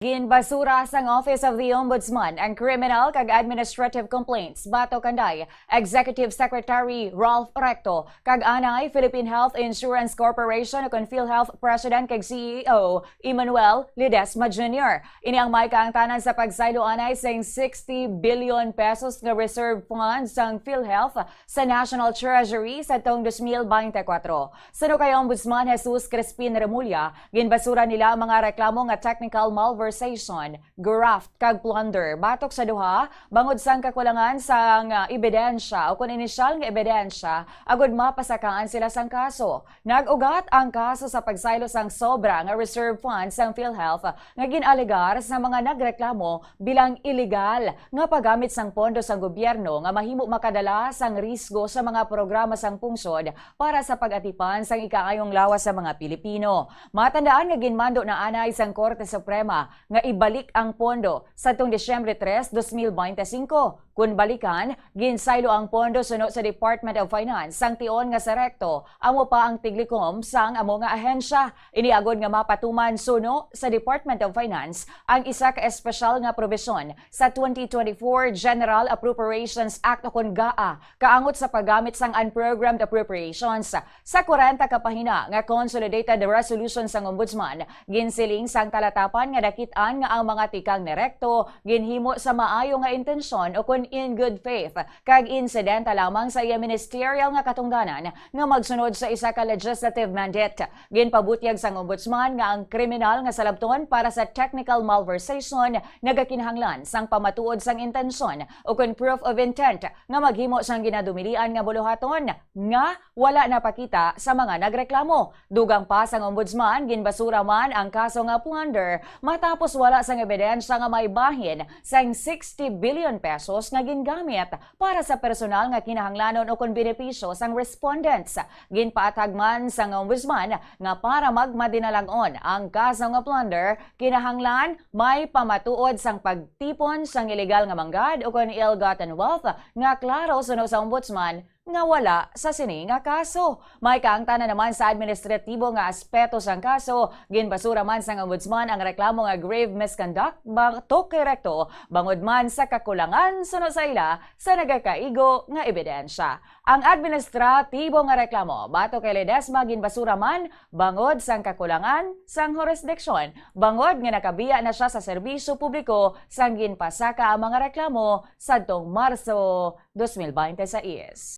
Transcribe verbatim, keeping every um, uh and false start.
Ginbasura sang Office of the Ombudsman ang criminal kag administrative complaints batok kanday Executive Secretary Ralph Recto kag anay Philippine Health Insurance Corporation o kon PhilHealth President kag C E O Emmanuel Ledesma Junior. Ini ang may kaangtanan sa pagsaylo anay sing sixty billion pesos nga reserve fund sang PhilHealth sa National Treasury sa taong dos mil bente kuwatro. Suno kay Ombudsman Jesus Crispin Remulla, ginbasura nila ang mga reklamo nga technical malversation, graft, kag plunder batok sa duha bangod sang kakulangan sang, ah, ebidensya o kon inisyal nga ebidensya agud mapasakaan sila sang kaso. Nag-ugat ang kaso sa pagsaylo sang sobra nga reserve fund sang PhilHealth nga gin-alegar sa mga nagreklamo bilang iligal nga paggamit sang pondo sang gobyerno nga mahimo makadala sang risgo sa mga programa sang pungsod para sa pag-atipan sang ikaayong lawas sa mga Pilipino. Matandaan nga ginmando na anay sang Korte Suprema nga ibalik ang pondo sadtong Disyembre tres, dos mil bente singko. Kun balikan, ginsaylo ang pondo suno sa Department of Finance sang tion nga si Recto amo pa ang tiglikom sang amo nga ahensya. Ini agud nga mapatuman suno sa Department of Finance ang isa ka espesyal nga probisyon sa twenty twenty-four General Appropriations Act o kon gaa, kaangot sa paggamit sang unprogrammed appropriations. Sa kwarenta ka pahina nga Consolidated Resolution sang Ombudsman, ginsiling sang talatapan nga nakit-an nga ang mga tikang ni Recto ginhimo sa maayo nga intensyon o kon in good faith, kag insidente lamang sa iya ministerial nga katungdanan nga magsunod sa isa ka legislative mandate. Ginpabutyag sang Ombudsman nga ang kriminal nga salabton para sa technical malversation nagakinahanglan sang pamatuod sang intensyon o kon proof of intent nga maghimo sang ginadumilian nga buluhaton nga wala napakita sa mga nagreklamo. Dugang pa sang Ombudsman, ginbasura man ang kaso nga plunder matapos wala sang ebidensya nga may bahin sang sixty billion pesos nga gingamit para sa personal nga kinahanglanon o kon benepisyo sang respondents. Ginpaathag man sang Ombudsman nga para magmadinalag-on ang kaso nga plunder, kinahanglan may pamatuod sang pagtipon sang iligal nga manggad o kon ill-gotten wealth nga klaro suno sa Ombudsman nga wala sa sini nga kaso. May kaangtanan naman sa administratibo nga aspeto sang kaso. Ginbasura man sang Ombudsman ang reklamo nga grave misconduct batok kay Recto bangod man sa kakulangan suno sa ila sa nagakaigo nga ebidensya. Ang administratibo nga reklamo batok kay Ledesma ginbasura man bangod sang kakulangan sang jurisdiction, bangod nga nakabiya na sia sa serbisyo publiko sang ginpasaka ang mga reklamo sadtong Marso dos mil bente sais.